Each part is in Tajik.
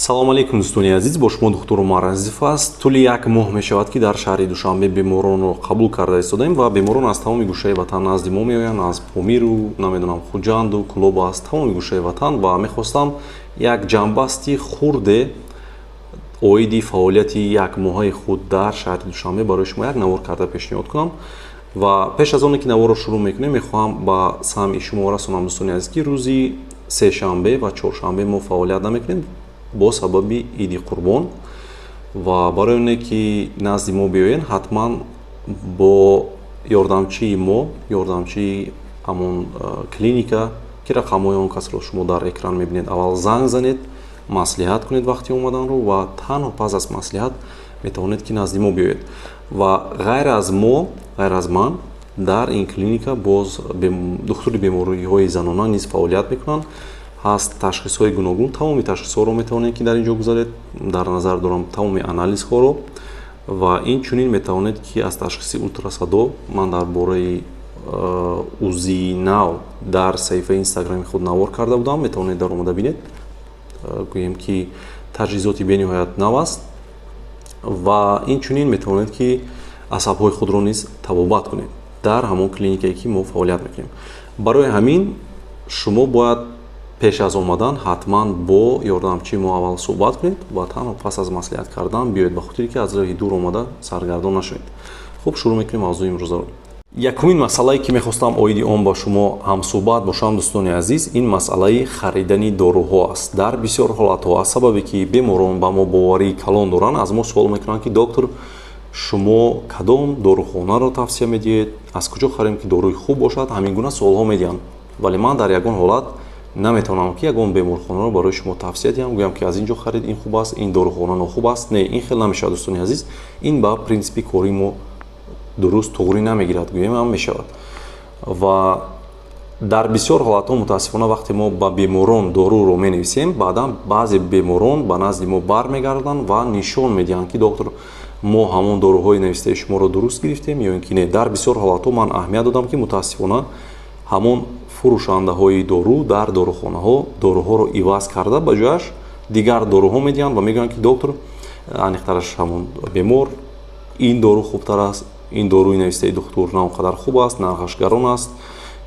Салому алейкум, дӯстони азиз, бо шумо духтур Умар Азизов аст. Тӯли як моҳ мешавад, ки дар шаҳри Душанбе беморонро қабул карда истодаем ва беморон аз тамоми гӯшаи ватан назди мо меоянд, аз Помиру, намедонам, Хуҷанду, Кӯлобу, аз тамоми гӯшаи ватан. Ва мехостам як ҷамъбасти хурде оиди фаъолияти якмоҳаи худ дар шаҳри Душанбе барои шумо як навор карда пешниҳод кунам. Ва пеш аз оне ки наворро шурӯъ мекунем, мехоҳам ба самъи шумо расонам, дӯстони азиз, ки рӯзи сешанбе ва чоршанбе мо фаъолият намекунем бо сабаби Иди Қурбон. Ва барои оне ки назди мо биёед, ҳатман бо ёрдамчии мо, ёрдамчии ҳамон клиника, ки рақамҳои он касро шумо дар экран мебинед, аввал занг занед, маслиҳат кунед вақти омаданро ва танҳо пас аз маслиҳат метавонед, ки назди мо биёед. Ва ғайр аз мо, ғайр аз ман, дар ин клиника боз духтури бемориҳои занона низ фаъолият мекунанд. Ҳаст ташхисҳои гуногун, тамоми ташхисҳоро метавонед, ки дар ин ҷо гузаред, дар назар дорам тамоми анализҳоро. Ва инчунин метавонед, ки аз ташхиси ултрасадо, ман дар бораи УЗИи нав дар саҳифаи Инстаграми худ навор карда будам, метавонед дар омада бинед. Гӯем, ки таҷҳизоти бениҳоят нав аст. Ва инчунин метавонед, ки асабҳои худро низ табобат кунед дар ҳамон клиникае, ки мо фаъолият мекунем. Барои ҳамин шумо бояд пеш аз омадан ҳатман бо ёрдамчии мо аввал суҳбат кунед ва танҳо пас аз маслиҳат кардан биёед, ба хотире ки аз роҳи дур омада саргардон нашавед. Хуб, шурӯъ мекунем мавзӯи имрӯзаро. Якумин масъалае, ки мехостам оиди он ба шумо ҳамсӯҳбат бошам, дӯстони азиз, ин масъалаи харидани доруҳо аст. Дар бисёр ҳолатҳо, аз сабабе ки беморон ба мо боварии калон доранд, аз мо суол мекунанд, ки доктор, шумо кадом дорухонаро тавсия медиҳед, аз куҷо харем, ки доруи хуб бошад? Ҳамин гуна суолҳо медиҳанд. Вале ман дар ягон ҳолат наметавонам, ки ягон беморхонаро барои шумо тавсия диҳам, гӯям, ки аз ин ҷо харид, ин хуб аст, ин дорухона нохуб аст. Не, ин хел намешавад, дӯстони азиз, ин ба принсипи кори мо дуруст туғрӣ намегирад, гӯем ҳам мешавад. Ва дар бисёр ҳолатҳо, мутаассифона, вақте мо ба беморон доруро менависем, баъдан баъзе беморон ба назди мо бармегарданд ва нишон медиҳанд, ки доктор, мо ҳамон доруҳои навистаи шуморо дуруст гирифтем ё ин ки не. Дар бисёр ҳолатҳо ман аҳамият додам, ки мутаассифона, ҳамон фурӯшандаҳои дору дар дорухонаҳо доруҳоро иваз карда, ба ҷояш дигар доруҳо медиҳанд ва мегӯянд, ки доктор, аниқтараш ҳамон бемор, ин дору хубтар аст, ин доруи навистаи духтур на он қадар хуб аст, нархаш гарон аст,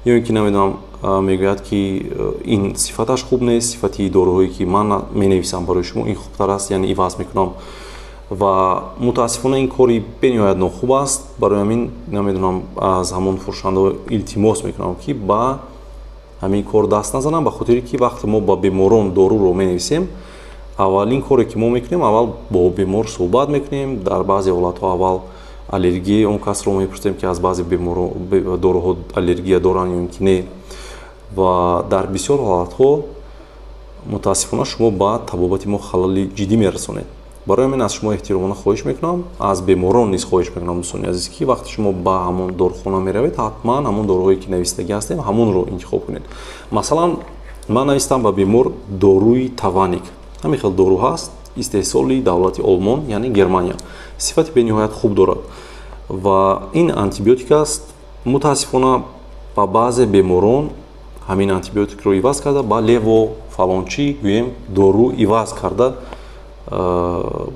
ё ин ки, намедонам, мегӯяд, ки ин сифаташ хуб нест, сифати доруҳое, ки ман менависам барои шумо, ин хубтар аст, яъне иваз мекунам. Ва мутаассифона, ин кори бениҳоят нохуб аст. Барои ҳамин, намедонам, аз ҳамон фурӯшандаҳо илтимос мекунам, ки ба ҳамин кор даст назанам, ба хотире ки вақте мо ба беморон доруро менависем, аввалин коре, ки мо мекунем, аввал бо бемор суҳбат мекунем. Дар баъзе ҳолатҳо аввал аллергияи он касро мепурсем, ки аз баъзе доруҳо аллергия доранд ё ин ки не. Ва дар бисёр ҳолатҳо, мутаассифона, шумо ба табобати мо халали ҷиддӣ мерасонед. Барои ҳамин аз шумо эҳтиромона хоҳиш мекунам, аз беморон низ хоҳиш мекунам, дӯстони азиз, ки вақте шумо ба ҳамон дорухона меравед, ҳатман ҳамон доруҳое, ки навистагӣ ҳастем, ҳамонро интихоб кунед. Масалан, ман навистам ба бемор доруи Таваник. Ҳамин хел дору ҳаст, истеҳсоли давлати Олмон, яъне Германия, сифати бениҳоят хуб дорад ва ин антибиотик аст. Мутаассифона, ба баъзе беморон ҳамин антибиотикро иваз карда, ба лево фалончӣ, гӯем, дору иваз карда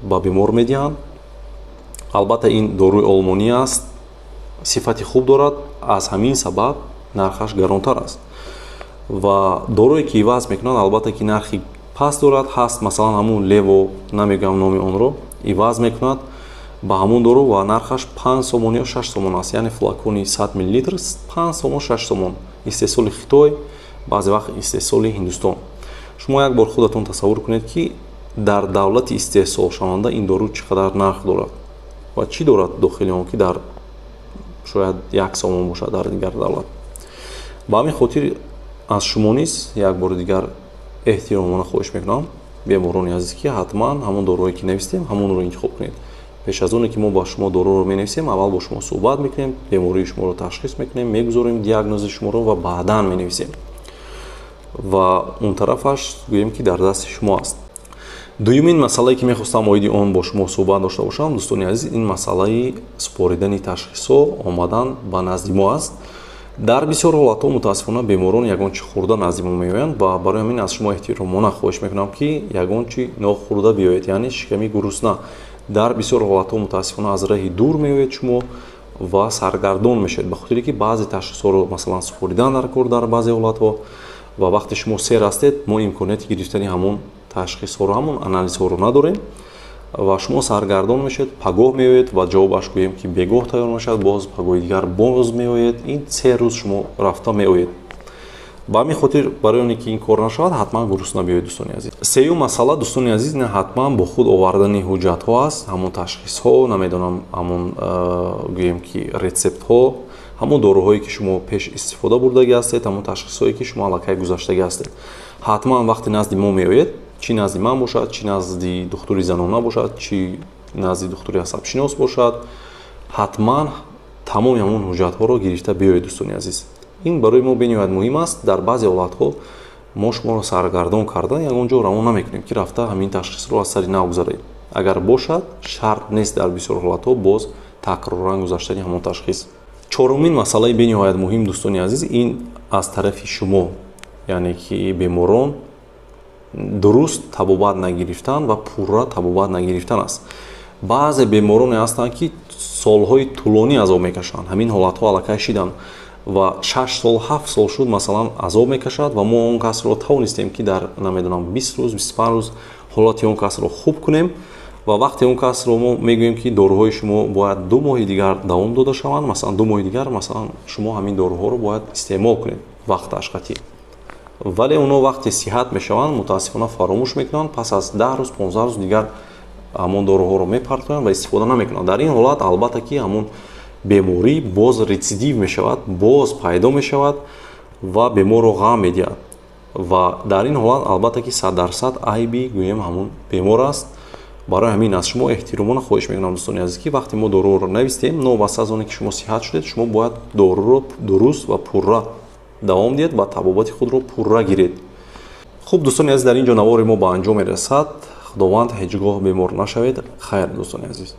ба бемор медиҳанд. Албатта, ин доруи олмонӣ аст, сифати хуб дорад, аз ҳамин сабаб нархаш гаронтар аст. Ва доруе, ки иваз мекунанд, албатта, ки нархи паст дорад. Ҳаст, масалан, ҳамун лево, намегӯям номи онро, иваз мекунад ба ҳамун дору ва нархаш 5 сомон ё 6 сомон аст, яъне флакони 100 миллилитр 5 сомон, 6 сомон, истеҳсоли Хитой, баъзе вақт истеҳсоли Ҳиндустон. Шумо як бор худатон тасаввур кунед, ки дар давлати истеҳсолшаванда ин дору чӣ қадар нарх дорад ва чӣ дорад дохили он, ки дар шояд 1 сомон бошад дар дигар давлат. Ба ҳамин хотир аз шумо низ як бори дигар эҳтиромона хоҳиш мекунам, беморони азиз, ки ҳатман ҳамон доруҳое, ки навистем, ҳамонро интихоб кунед. Пеш аз оне ки мо ба шумо доруро менависем, аввал бо шумо суҳбат мекунем, бемории шуморо ташхис мекунем, мегузорем диагнози шуморо ва баъдан менависем. Ва он тарафаш, гӯем, ки дар дасти шумо аст. Дуюмин масъалае, ки мехостам оиди он бо шумо суҳбат дошта бошам, дӯстони азиз, ин масъалаи супоридани ташхисҳо, омадан ба назди мо аст. Дар бисёр ҳолатҳо, мутаассифона, беморон ягон чи хӯрда назди мо меоянд ва барои ҳамин аз шумо эҳтиромона хоҳиш мекунам, ки ягон чи нохӯрда биёед, яъне шиками гурусна. Дар бисёр ҳолатҳо, мутаассифона, аз раҳи дур меоед шумо ва саргардон мешавед, ба хотире ки баъзе ташхисҳоро, масалан, супоридан дар кор дар баъзе ҳолатҳо, ва вақте шумо сер ҳастед, мо имконияти гирифтани ҳамон ташхисҳоро, ҳамон анализҳоро надорем ва шумо саргардон мешавед. Пагоҳ меоед ва ҷавобаш, гӯем ки, бегоҳ тайёр мешавад, боз пагоҳи дигар боз меоед, ин 3 рӯз шумо рафта меоед. Ба ҳамин хотир, барои оне ки ин кор нашавад, ҳатман гурусна биёед, дӯстони азиз. Сеюм масъала, дӯстони азиз, ин ҳатман бо худ овардани ҳуҷҷатҳо аст, ҳамон ташхисҳо, намедонам, ҳамон, гӯем ки, рецептҳо, ҳамон доруҳое, ки шумо пеш истифода бурдагӣ ҳастед, ҳамон ташхисҳое, ки шумо аллакай гузаштагӣ ҳастед. Ҳатман вақте назди мо меоед, чӣ назди ман бошад, чӣ назди духтури занона бошад, чӣ назди духтури асабшинос бошад, ҳатман тамоми ҳамон ҳуҷҷатҳоро гирифта биёед, дӯстони азиз. Ин барои мо бениҳоят муҳим аст. Дар баъзе ҳолатҳо мо шуморо саргардон карда ягон ҷо равон намекунем, ки рафта ҳамин ташхисро аз сари нав гузаред. Агар бошад, шарт нест дар бисёр ҳолатҳо боз такроран гузаштани ҳамон ташхис. Чорумин масъалаи бениҳоят муҳим, дӯстони азиз, ин аз тарафи шумо, яъне ки беморон, дуруст табобат нагирифтан ва пурра табобат нагирифтан аст. Баъзе бемороне ҳастанд, ки солҳои тӯлонӣ азоб мекашанд. Ҳамин ҳолатҳо аллакай шиданд ва 6 сол, 7 сол шуд, масалан, азоб мекашад ва мо он касро тавонистем, ки дар, намедонам, 20 рӯз, 25 рӯз ҳолати он касро хуб кунем. Ва вақте он касро мо мегӯем, ки доруҳои шумо бояд 2 моҳи дигар давом дода шаванд, масалан, 2 моҳи дигар, масалан, шумо ҳамин доруҳоро бояд истеъмол кунед вақташ қатъӣ, вале онҳо вақте сиҳат мешаванд, мутаассифона, фаромӯш мекунанд. Пас аз 10 рӯз, 15 рӯз дигар ҳамон доруҳоро мепартоянд ва истифода намекунанд. Дар ин ҳолат, албатта, ки ҳамон беморӣ боз рецидив мешавад, боз пайдо мешавад ва беморро ғам медиҳад. Ва дар ин ҳолат, албатта, ки 100% айби, гӯем, ҳамон бемор аст. Барои ҳамин аз шумо эҳтиромона хоҳиш мекунам, дӯстони азиз, ки вақте мо доруро навистем, новобаста аз оне ки шумо сиҳат шудед, шумо бояд доруро дуруст ва пурра давом диҳед ва табобати худро пурра гиред. Хуб, дӯстони азиз, дар ин ҷо навори мо ба анҷом мерасад. Худованд, ҳеҷ гоҳ бемор нашавед. Хайр, дӯстони азиз.